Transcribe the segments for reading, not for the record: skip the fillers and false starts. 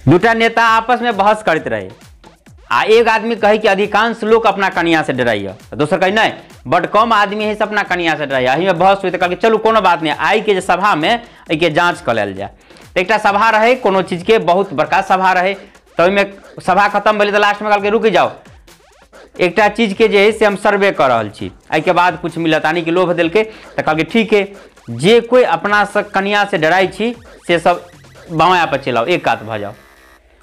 दूटा नेता आपस में बहस करते रहे आ एक आदमी कहे कि अधिकांश लोग अपना कनिया से डराइए, दोसर कहे नहीं बड कम आदमी है से अपना कनिया से डराइए। एहिमे बहस हुई तो कहलकै चलू कोनो बात नहीं, आइ के जे सभा में एहिके जाँच कऽ लेल जाय। तऽ एकटा सभा रहे कोनो चीजके, बहुत बड़का सभा रहे, तऽ ओहिमे सभा खत्म भेलै तऽ लास्टमे कहलकै रुकि जाउ, एकटा चीजके जे है से हम सर्वे कऽ रहल छी, एहिके बाद कुछ मिलत, यानी कि लोभ देलकै। तऽ कहलकै ठीक है, जे कोइ अपना से कनिया से डराइ छी से सब बायाँ पर चलि आउ, एक कात भऽ जाउ,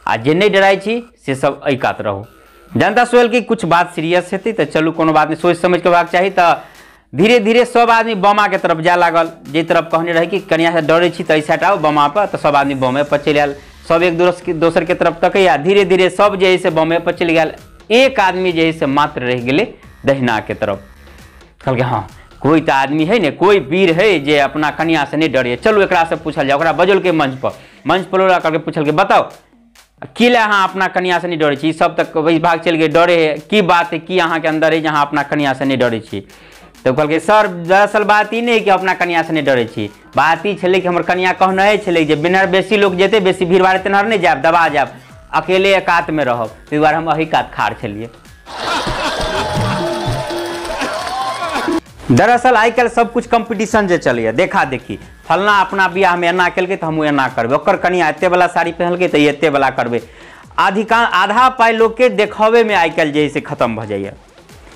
आ जे नहीं डराइ छी से सब एहि कात रहू। जनता सोचल कि कुछ बात सीरियस हेतै तऽ चलू कोनो बात नहीं, सोचि समझि के होबाक चाही। तऽ धीरे धीरे सब आदमी बमा के तरफ जाय लागल, जे तरफ कहने रहे कि कनिया से डरै छी तऽ एहि साइड आउ बमा पर, तऽ सब आदमी बमे पर चलि आयल, सब एक दोसर के तरफ तकैया, धीरे धीरे सब जे है से बमे पर चलि गेल। एक आदमी जे है से मात्र रहि गेलै दहिना के तरफ। कहलकै हाँ कोई तऽ आदमी है ने, कोई वीर है जे अपना कनिया से नहीं डरे, चलू एकरा से पूछल जाए। ओकरा बजौलकै मंच पर, मंच पर ओकरा कहलकै पूछलकै बताउ की लए अहाँ अपना कनिया से नहीं डरै छी, सब तक वही भाग चलि गेल डरे है, की बात है, की अहाँके अंदर है जे अहाँ अपना कनिया से नहीं डरै छी। तऽ कहलकै सर दरअसल बात ई नहि कि अपना कनिया से नहीं डरै छी, बात ई छलै कि हमर कनिया कहने छलै जे बिना बेसी लोग जेतै बेसी भीड़ भाड़ तेनहर नहि जायब, दबा जायब, अकेले कातमे रहब, ताहि दुआरे हम एही कात खाड़ छलियै। दरअसल आइ काल्हि सब कुछ कंपटीशन जे चलैए, देखा देखी, फलना अपना बियाहमे एना केलकै तऽ हमहूँ एना करबै, ओकर कनिया एते वाला साड़ी पहिनलकै तऽ एते वाला करबै। अधिकांश आधा पाइ लोकके देखाबैमे आइ काल्हि जे है से खत्म भऽ जाइए,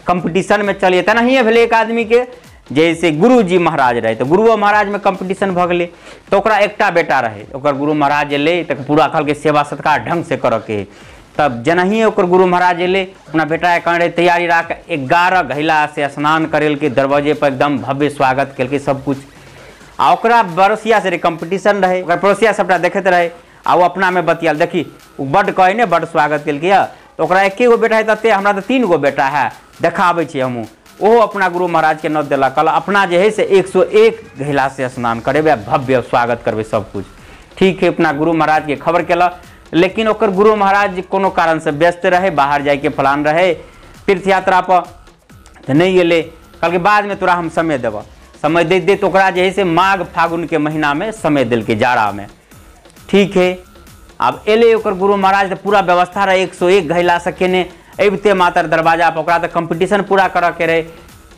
कंपटीशनमे चलैए। तेनाहिए भेलै एक आदमीके जे से गुरुजी महाराज रहै, तऽ गुरुओ महाराजमे कंपटीशन भऽ गेलै। तऽ ओकरा एकटा बेटा रहै, ओकर गुरु महाराज एलै तऽ पूरा कहलकै सेवा सत्कार ढङ्गसँ करऽके है। तब जेनाहिए ओकर गुरु महाराज एलै अपना बेटाके कहने रहै तैयारी राख, 11 घैला से स्नान करेलकै, दरवाजे पर एकदम भव्य स्वागत केलकै सब कुछ। आ ओकरा पड़ोसिया से कंपटीशन रहै, ओकर पड़ोसिया सबटा देखैत रहै आ ओ अपनामे बतियाल, देखी ओ बड्ड कहै ने बड्ड स्वागत केलकै यऽ, तऽ ओकरा एके गो बेटा है तते, हमरा तऽ 3 गो बेटा है, देखाबै छी हमहूँ। ओहो अपना गुरु महाराजके नोत देलक, कहलक अपना जे है से 101 घैला से स्नान करेबै आ भव्य स्वागत करबै सब कुछ। ठीक है, अपना गुरु महाराजके खबर केलक, लेकिन ओकर गुरु महाराज कोनो कारणसँ व्यस्त रहै, बाहर जाइके प्लान रहै तीर्थ यात्रा पर, तऽ नहि गेलै। कहलकै बादमे तोरा हम समय देबऽ, समय दैत दैत ओकरा जे है से माघ फागुनके महीनामे समय देलकै जाड़ामे। ठीक है, आब एलै ओकर गुरु महाराज तऽ पूरा व्यवस्था रहै 101 घैलासँ केने, अबिते मातर दरवाजा पर ओकरा तऽ कंपटीशन पूरा करऽके रहै,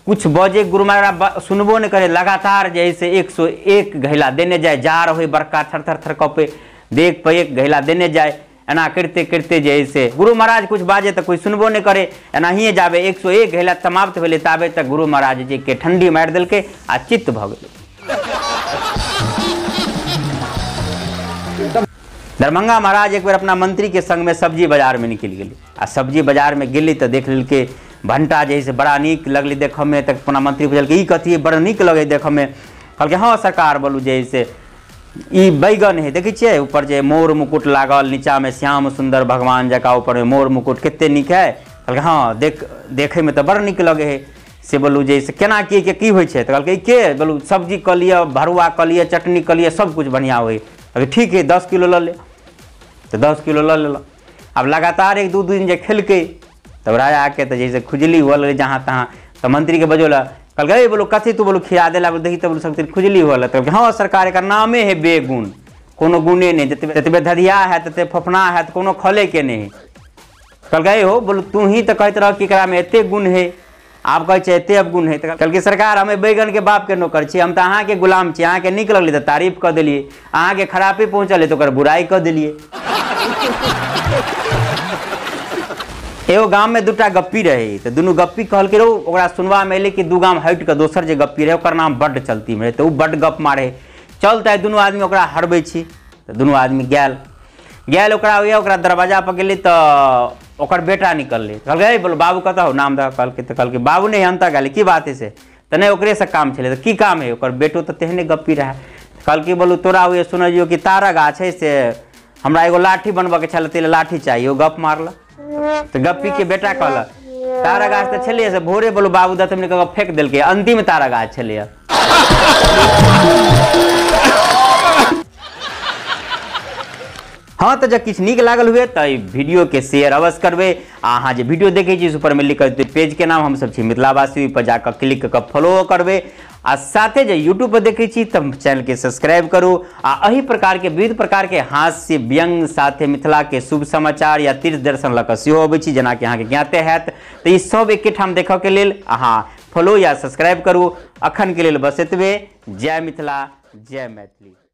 कुछ बजे गुरु महाराज सुनबो नहि करै, लगातार जे है से 101 घैला देने जाय, जाड़ होइ बड़का थर थर थर कपे, देख पर एक घैला देने जाय, एना करिते करिते जे है से गुरु महाराज कुछ बाजे तऽ कोइ सुनबो नहि करे, एनाहिए जाबे 101 घैला समाप्त भेलै ताबे तक गुरु महाराज जी के ठंडी मारि देलकै आ चित्त भऽ गेलै। दरभंगा महाराज एक बेर अपना मंत्री के संग में सब्जी बाजार में निकलि गेलै आ सब्जी बाजार में गेलै तऽ देख लेलकै भंटा जे है से बड़ा नीक लगलै देखऽमे। तऽ अपना मंत्री पुछलकै ई कथी है, बड़ा नीक लगै देखऽमे। कहलकै हँ सरकार बोलू जे है से ई बैगन है, देखै छियै ऊपर जे मोर मुकुट लागल, नीचामे श्याम सुन्दर भगवान जकाँ ऊपरमे मोर मुकुट कते नीक है। कहलकै हँ देखैमे तऽ बड़ नीक लगै है। से बोलू जे से केना की के की होइ छै, तऽ कहलकै के बोलू सब्जी कऽ लिअ, भरुआ कऽ लिअ, चटनी कऽ लिअ, सब कुछ बढ़िआँ होइ। कहलकै ठीक है 10 किलो लऽ ले, तऽ 10 किलो लऽ लेलक। आब लगातार 1-2 दिन जे खेलकै तब राजाके तऽ जैसे खुजली हुअ लगलै जहाँ तहाँ, तऽ मंत्रीके बजौलक, कहलकै बोलू कथी तू बोलू खिया देला, देखी तऽ बोलू सब खुजली हुअ लगलै। तऽ हँ सरकार एकर नामे है बेगुन, कोनो गुणे नहि, जतबे धधिया है तते फफना है, कोनो खलेके नहि है। कहलकै हो बोलू तू ही तऽ कहैत रह कि एकरामे एते गुण है, आब कहै छै एते अवगुण है। तऽ कहलकै सरकार हमे बैगनके बापके नौकर छी, हम तऽ अहाँके गुलाम छी, अहाँके नीक लगलै तऽ तारीफ कऽ देलियै, अहाँके खरापी पहुँचलै तऽ ओकर बुराइ कऽ देलियै। एगो गाममे 2टा गप्पी रहै, तऽ दुनू गप्पी कहलकै रौ, ओकरा सुनबामे एलै कि 2 गाम हटि कऽ दोसर जे गप्पी रहै ओकर नाम बड्ड चलतीमे रहै, तऽ ओ बड्ड गप मारै, चल तऽ दुनू आदमी ओकरा हरबै छी। तऽ दुनू आदमी गेल गेल ओकरा ओकरा दरवाजा पर गेलै तऽ ओकर बेटा निकललै, कहलकै बोलो बाबू कतऽ हौ, नाम दऽ कहलकै, तऽ कहलकै बाबू नहि अंतऽ गेलै, की बात है से, तऽ नहि ओकरेसँ काम छलै। तऽ की काम है, ओकर बेटो तऽ तेहने गप्पी रहै। कहलकै बोलू तोरा ओहे सुनलियौ कि तारा गाछ है से हमरा एगो लाठी बनबऽके छलै, ताहि लए लाठी चाही, ओ गप मारलक। तऽ गप्पीके बेटा कहलक तारा गाछ तऽ छलैए से भोरे बोलू बाबू दतमनि कऽ फेक देलकै, अंतिम तारा गाछ छलैए। हाँ, तऽ जँ किछु नीक लागल हुए तऽ एहि वीडियोके शेयर अवश्य करबै। आ अहाँ जे वीडियो देखै छी ऊपरमे लिखल पेज के नाम, हमसब छी मिथिलावासी, ओहि पर जाकऽ क्लिक कऽ कऽ फॉलो करबै। आ साथे जे यूट्यूब पर देखै छी तऽ चैनलके सब्सक्राइब करू। आ एहि प्रकारके विविध प्रकारके हास्य व्यंग साथे मिथिलाके शुभ समाचार या तीर्थ दर्शन लऽ कऽ सेहो अबै छी, जेनाकि अहाँके ज्ञाते हैत। तऽ ई सब एकेठाम देखऽके लेल अहाँ फॉलो या सब्सक्राइब करू। अखन के लेल बस एतबे। जय मिथिला, जय मैथिली।